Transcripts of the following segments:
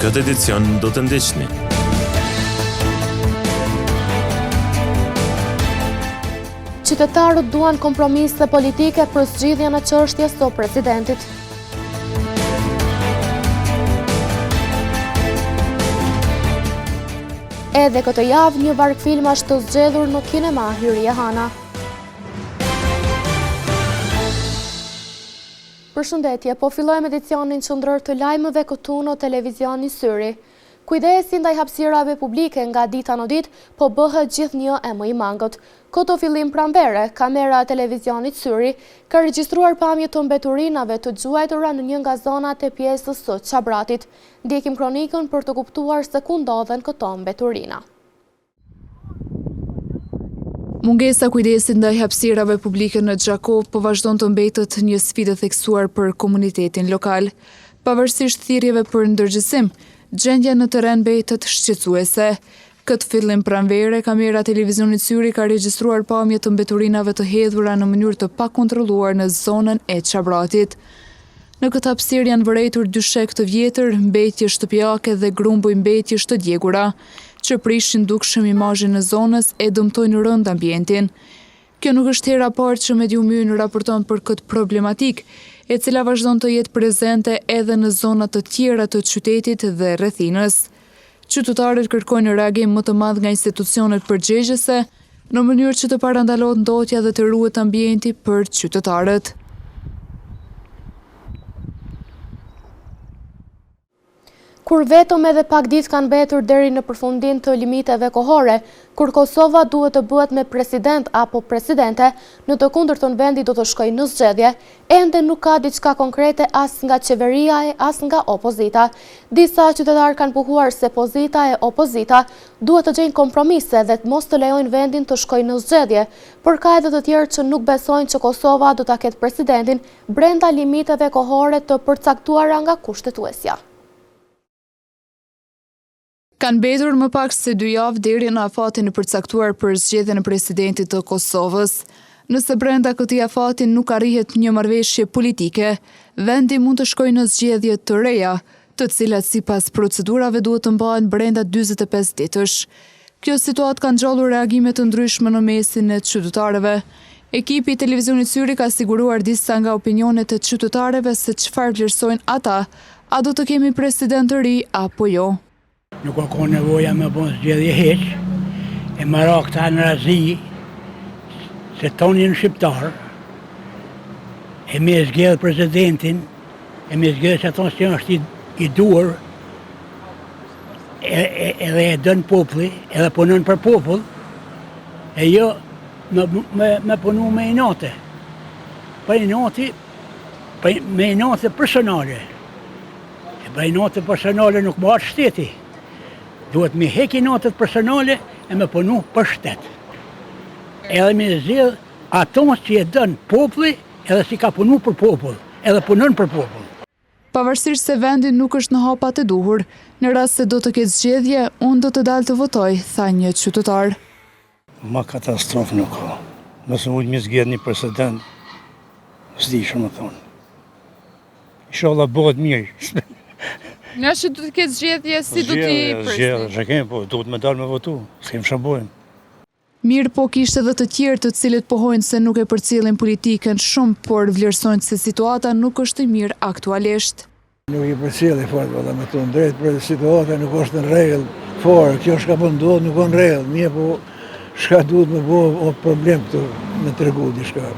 këtë edicion do të ndiqni. Qytetarët duan kompromise politike për zgjidhjen e çështjes së presidentit. Edhe këtë javë një varg filmash të zgjedhur në kinema Hyrije Hana. Përshëndetje, po fillojmë edicionin qendror të lajmeve këtu në televizionin Syri. Kujdesi ndaj hapësirave publike nga dita në ditë po bëhet gjithnjë e më i mangët. Këtë fillim pranvere, kamera e televizionit Syri ka regjistruar pamje të mbeturinave të gjuajtura në një nga zonat e pjesës së Çabratit. Ndjekim kronikën për të kuptuar se ku ndodhen këto mbeturina. Mungesa e kujdesit ndaj hapësirave publike në Gjakovë po vazhdon të mbetet një sfidë e theksuar për komunitetin lokal. Pavarësisht thirrjeve për ndërgjegjësim, gjendja në terren mbetet shqetësuese. Këtë fillim pranvere, kamera e televizionit Syri ka regjistruar pamje të mbeturinave të hedhura në mënyrë të pakontrolluar në zonën e Çabratit. Në këtë hapësirë janë vërejtur dyshekë të vjetër, mbetje shtëpiake dhe grumbuj mbetjesh të djegura, që prishin dukshëm imazhin e zonës e dëmtojnë rëndë ambientin. Kjo nuk është hera e parë që mediumi ynë raporton për këtë problematikë, e cila vazhdon të jetë prezente edhe në zona të tjera të qytetit dhe rrethinës. Qytetarët kërkojnë reagim më të madh nga institucionet përgjegjëse, në mënyrë që të parandalohet ndotja dhe të ruhet ambienti për qytetarët. Kur vetëm edhe pak ditë kanë mbetur deri në përfundim të limiteve kohore, kur Kosova duhet të bëhet me president apo presidente, në të kundërtën vendi do të shkojë në zgjedhje, ende nuk ka diçka konkrete as nga qeveria e as nga opozita. Disa qytetarë kanë pohuar se pozita e opozita duhet të gjejnë kompromise dhe mos të lejojnë vendin të shkojë në zgjedhje, por ka edhe të tjerë që nuk besojnë që Kosova do ta ketë presidentin brenda limiteve kohore të përcaktuara nga Kushtetuesja. Kanë mbetur më pak se dy javë deri në afatin e përcaktuar për zgjedhjen e presidentit të Kosovës. Nëse brenda këtij afati nuk arrihet një marrëveshje politike, vendi mund të shkojë në zgjedhje të reja, të cilat sipas procedurave duhet të mbahen brenda 45 ditësh. Kjo situatë ka ngjallur reagime të ndryshme në mesin e qytetarëve. Ekipi i Televizionit Syri ka siguruar disa nga opinionet e qytetarëve se çfarë vlerësojnë ata, a do të kemi president të ri apo jo. Nuk ka konë nevoja me bo zgjedhje hiç, e me ra këta në razi, se tonë janë shqiptarë, e me zgjedh presidentin, e me zgjedh që atonë që është i duhur, edhe e don populli, edhe punon për popull, e jo me, me, me punu me inate. Për inati, për, me inate personale. E për inate personale nuk mbahet shteti. Duhet me hek inatet personale e me punu për shtet. Edhe me zgjedh ato që e don populli edhe si ka punu për popull, edhe punon për popull. Pavarësisht se vendi nuk është në hapat e duhur, në rast se do të ketë zgjedhje, unë do të dal të votoj, tha një qytetar. Ma katastrofë nuk ka. Nëse mund me zgjedh një president, s'di çka me thonë. Inshallah bëhet mirë. Nëse do të ketë zgjedhje, si do t'i prisni? Zgjedhje, zgjedhje, kemi, po, duhet me dalë me votu, s'kemi çka bojmë. Mirëpo kishte edhe të tjerë të cilët pohojnë se nuk e përcjellin politikën shumë, por vlerësojnë se situata nuk është e mirë aktualisht. Nuk i përcjelli fort, valla me thonë drejt, për situata nuk është në rregull fare, kjo çka po ndodh nuk është në rregull, mirëpo çka duhet me bo o problem këtu me tregu diçka.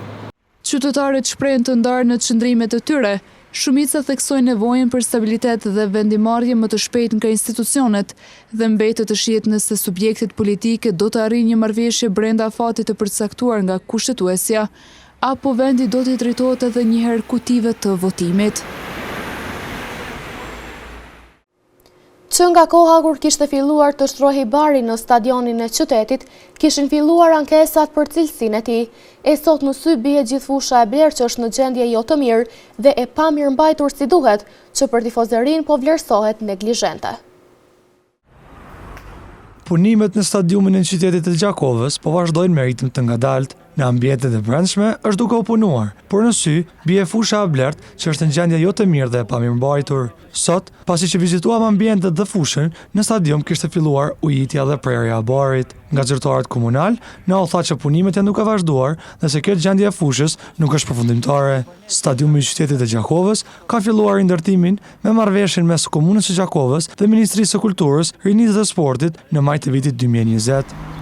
Qytetarët shprehen të ndarë në qëndrimet e tyre. Shumica theksojnë nevojën për stabilitet dhe vendimmarrje më të shpejtë nga institucionet dhe mbetet të shihet nëse subjektet politike do të arrijnë një marrëveshje brenda afatit të përcaktuar nga Kushtetuesja, apo vendi do t'i drejtohet edhe një herë kutive të votimit. Që nga koha kur kishte filluar të shtrohej bari në stadionin e qytetit, kishin filluar ankesat për cilësinë e tij. E sot në sy bie gjithë fusha e blerë që është në gjendje jo të mirë dhe e pamirëmbajtur si duhet, që për tifozerinë po vlerësohet neglizhente. Punimet në stadiumin e qytetit të Gjakovës po vazhdojnë me ritëm të ngadaltë. Në ambientet e brendshme është duke u punuar, por në sy bie fusha e blertë që është në gjendje jo të mirë dhe e pamirëmbajtur. Sot, pasi që vizituam ambientet dhe fushën, në stadium kishte filluar ujitja dhe prerja e barit. Nga zyrtarët komunalë, na u tha që punimet janë duke vazhduar dhe se kjo gjendje e fushës nuk është përfundimtare. Stadiumi i qytetit të Gjakovës ka filluar rindërtimin me marrëveshjen mes Komunës së Gjakovës dhe Ministrisë së Kulturës, Rinisë dhe Sportit në maj të vitit 2020.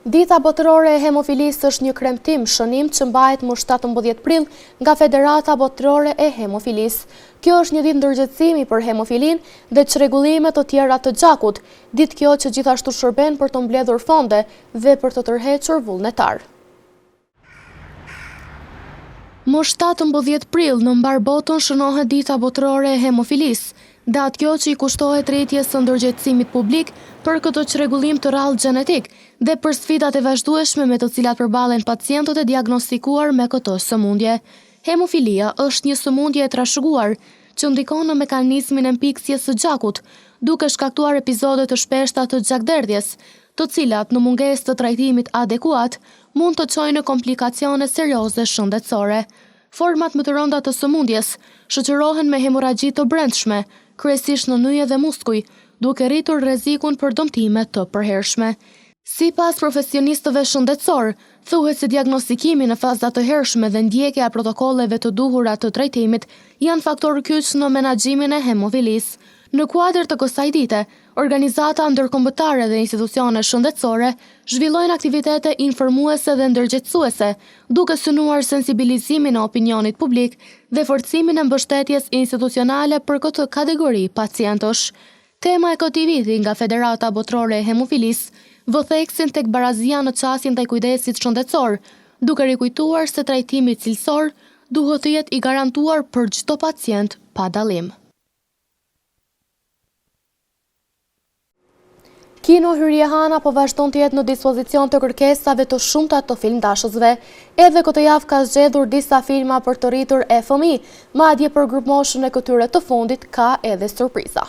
Dita Botërore e Hemofilisë është një kremtim, shënim që mbahet më 17 prill nga Federata Botërore e Hemofilisë. Kjo është një ditë ndërgjegjësimi për hemofilinë dhe çrregullime të tjera të gjakut, ditë kjo që gjithashtu shërben për të mbledhur fonde dhe për të tërhequr vullnetarë. Më 17 prill, në mbarë botën shënohet Dita Botërore e Hemofilisë, datë kjo që i kushtohet rritjes së ndërgjegjësimit publik për këtë çrregullim të rrallë gjenetik dhe për sfidat e vazhdueshme me të cilat përballen pacientët e diagnostikuar me këtë sëmundje. Hemofilia është një sëmundje e trashëguar që ndikon në mekanizmin e mpiksjes së gjakut, duke shkaktuar episode të shpeshta të gjakderdhjes, të cilat, në mungesë të trajtimit adekuat, mund të çojnë në komplikacione serioze shëndetësore. Format më të rënda të sëmundjes shoqërohen me hemorragji të brendshme, kryesisht në nyje dhe muskuj, duke rritur rrezikun për dëmtime të përhershme. Sipas profesionistëve shëndetësorë, thuhet se diagnostikimi në faza të hershme dhe ndjekja e protokolleve të duhura të trajtimit janë faktorë kyç në menaxhimin e hemofilisë. Në kuadër të kësaj dite, Organizata ndërkombëtare dhe institucione shëndetësore zhvillojnë aktivitete informuese dhe ndërgjegjësuese, duke synuar sensibilizimin e opinionit publik dhe forcimin e mbështetjes institucionale për këtë kategori pacientësh. Tema e këtij viti nga Federata Botërore e Hemofilisë vë theksin tek barazia në qasjen ndaj kujdesit shëndetësor, duke rikujtuar se trajtimi cilësor duhet të jetë i garantuar për çdo pacient pa dallim. Kino Hyrije Hana po vazhdon të jetë në dispozicion të kërkesave të shumta të filmdashësve. Edhe këtë javë ka zgjedhur disa filma për të rritur e fëmijë, madje për grupmoshën e këtyre të fundit ka edhe surpriza.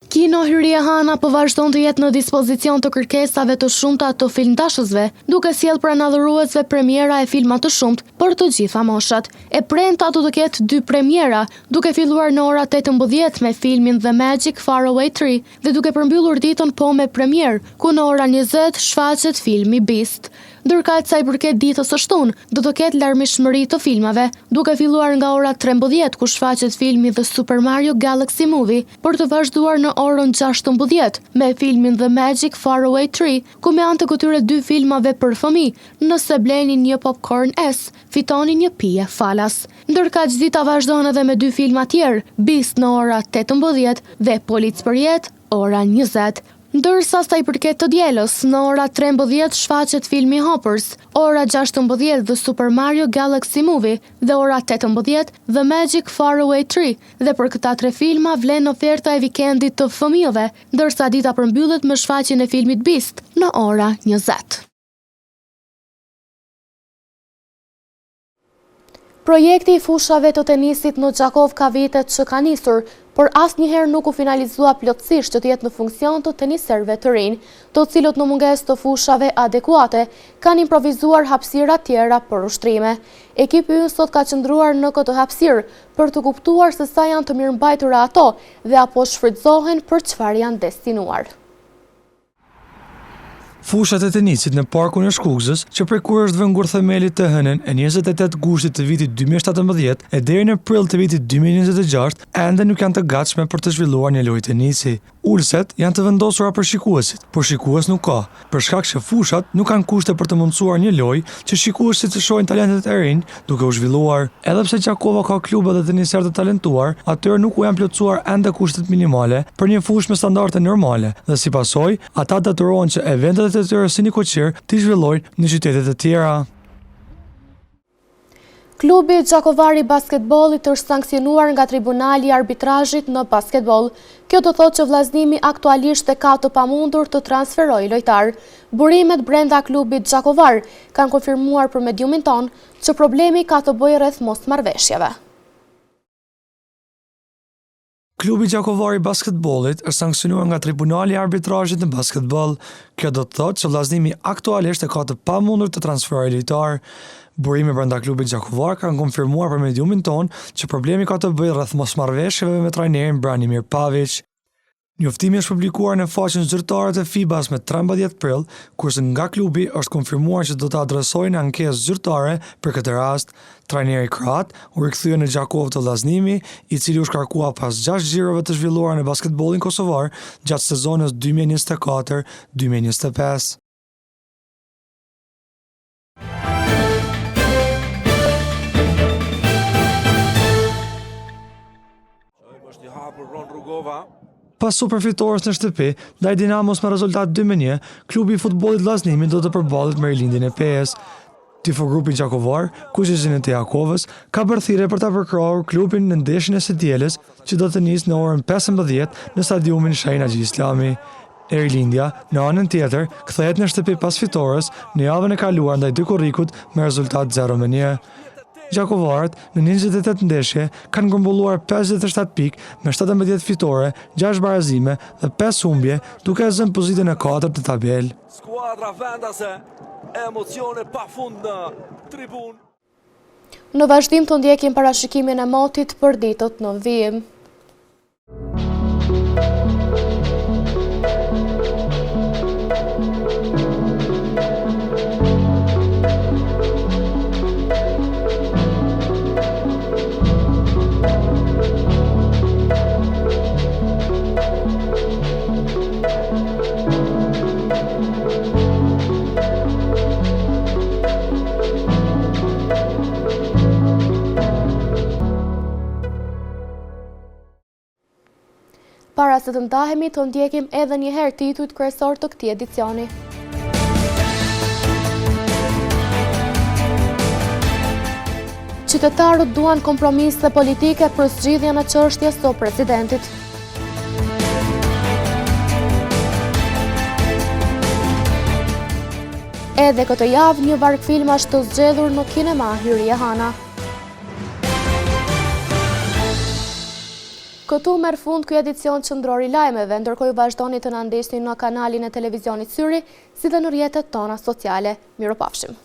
Kino Hyrije Hana po vazhdon të jetë në dispozicion të kërkesave të shumta të filmdashësve, duke sjellë pranë adhuruesve premiera e filma të shumtë për të gjitha moshat. E premta do të ketë dy premiera, duke filluar në ora 18 me filmin The Magic Faraway Tree dhe duke përmbyllur ditën po me premierë, ku në ora 20 shfaqet filmi Beast. Ndërkaq sa i përket ditës së shtunë, do të ketë larmishmëri të filmave, duke filluar nga ora 13 ku shfaqet filmi The Super Mario Galaxy Movie, për të vazhduar në orën 16 me filmin The Magic Faraway Tree, ku me anë të këtyre dy filmave për fëmijë, nëse bleni një popcorn S, fitoni një pije falas. Ndërkaq dita vazhdon edhe me dy filma tjerë, Beast në ora 18 dhe Polic për jetë, ora 20. Ndërsa sa i përket të dielës, në ora 13 shfaqet filmi Hoppers, ora 16 The Super Mario Galaxy Movie dhe ora 18 The Magic Faraway Tree dhe për këta tre filma vlen oferta e vikendit të fëmijëve, ndërsa dita përmbyllet me shfaqjen e filmit Beast në ora 20. Projekti i fushave të tenisit në Gjakovë ka vitet që ka nisur, por asnjëherë nuk u finalizua plotësisht që të jetë në funksion të teniserëve të rinj, të cilët në mungesë të fushave adekuate kanë improvizuar hapësira tjera për ushtrime. Ekipi ynë sot ka qëndruar në këtë hapësirë për të kuptuar se sa janë të mirëmbajtura ato dhe a po shfrytëzohen për çfarë janë destinuar. Fushat e tenisit në Parkun e Shkukzës, që prej kur është vënë gurthemeli të hënën e 28 gushtit të vitit 2017 e deri në prill të vitit 2026, ende nuk janë të gatshme për të zhvilluar një lojë tenisi. Ulëset janë të vendosura për shikuesit, por shikues nuk ka, për shkak që fushat nuk kanë kushte për të mundësuar një lojë që shikuesit të shohin talentet e rinj duke u zhvilluar. Edhe pse Gjakova ka klube dhe teniserë të talentuar, atyre nuk u janë plotësuar ende kushtet minimale për një fushë me standarde normale dhe si pasojë, Ata detyrohen që eventet e tyre si nikoqir t'i zhvillojnë në qytete të tjera. Klubi Gjakovar i basketbollit është sanksionuar nga Tribunali i Arbitrazhit në basketboll. Kjo do thotë që Vllaznimi aktualisht e ka të pamundur të transferojë lojtarë. Burimet brenda klubit Gjakovar kanë konfirmuar për mediumin tonë që problemi ka të bëjë rreth mosmarrëveshjeve. Klubi gjakovar i basketbollit është sanksionuar nga Tribunali i Arbitrazhit në Basketboll. Kjo do të thotë që Vllaznimi aktualisht e ka të pamundur të transferojë lojtarë. Burime brenda klubit gjakovar kanë konfirmuar për mediumin tonë që problemi ka të bëjë rreth mosmarrëveshjeve me trajnerin Branimir Paviq. Njoftimi është publikuar në faqen zyrtare të FIBA-s me 13 prill, kurse nga klubi është konfirmuar që do të adresojnë ankesë zyrtare për këtë rast. Trajneri kroat u rikthye në Gjakovë te Vllaznimi, i cili u shkarkua pas gjashtë xhirove të zhvilluara në basketbollin kosovar gjatë sezonës 2024, 2025. Pas superfitores në shtëpi, ndaj Dinamos me rezultat 2-1, klubi i futbollit Vllaznimi do të përballet me Rilindjen e Pejës. Tifo-grupi gjakovar, Kuqezinjtë e Gjakovës, ka bërë thirrje për ta përkrahur klubin në ndeshjen e së dielës, që do të nisë në orën 15 në stadiumin Shahin Haxhiislami. E Rilindja, në anën tjetër, kthehet në shtëpi pas fitores në javën e kaluar ndaj 2 Korrikut me rezultat 0-1. Gjakovarët, në 28 ndeshje, kanë grumbulluar 57 pikë me 17 fitore, 6 barazime dhe 5 humbje, duke e zënë pozitën e katërt në tabelë. Skuadra vendase, emocione pa fund në tribunë. Në vazhdim të ndjekim parashikimin e motit për ditët në vijim. Para se të ndahemi, të ndjekim edhe një herë titujt kryesorë të këtij edicioni. Qytetarët duan kompromise politike për zgjidhjen e çështjes së presidentit. Edhe këtë javë një varg filmash të zgjedhur në kinema Hyrije Hana. Këtu merr fund ky edicion qendror i lajmeve, ndërkohë ju vazhdoni të na ndiqni në kanalin e televizionit Syri, si dhe në rrjetet tona sociale. Mirupafshim!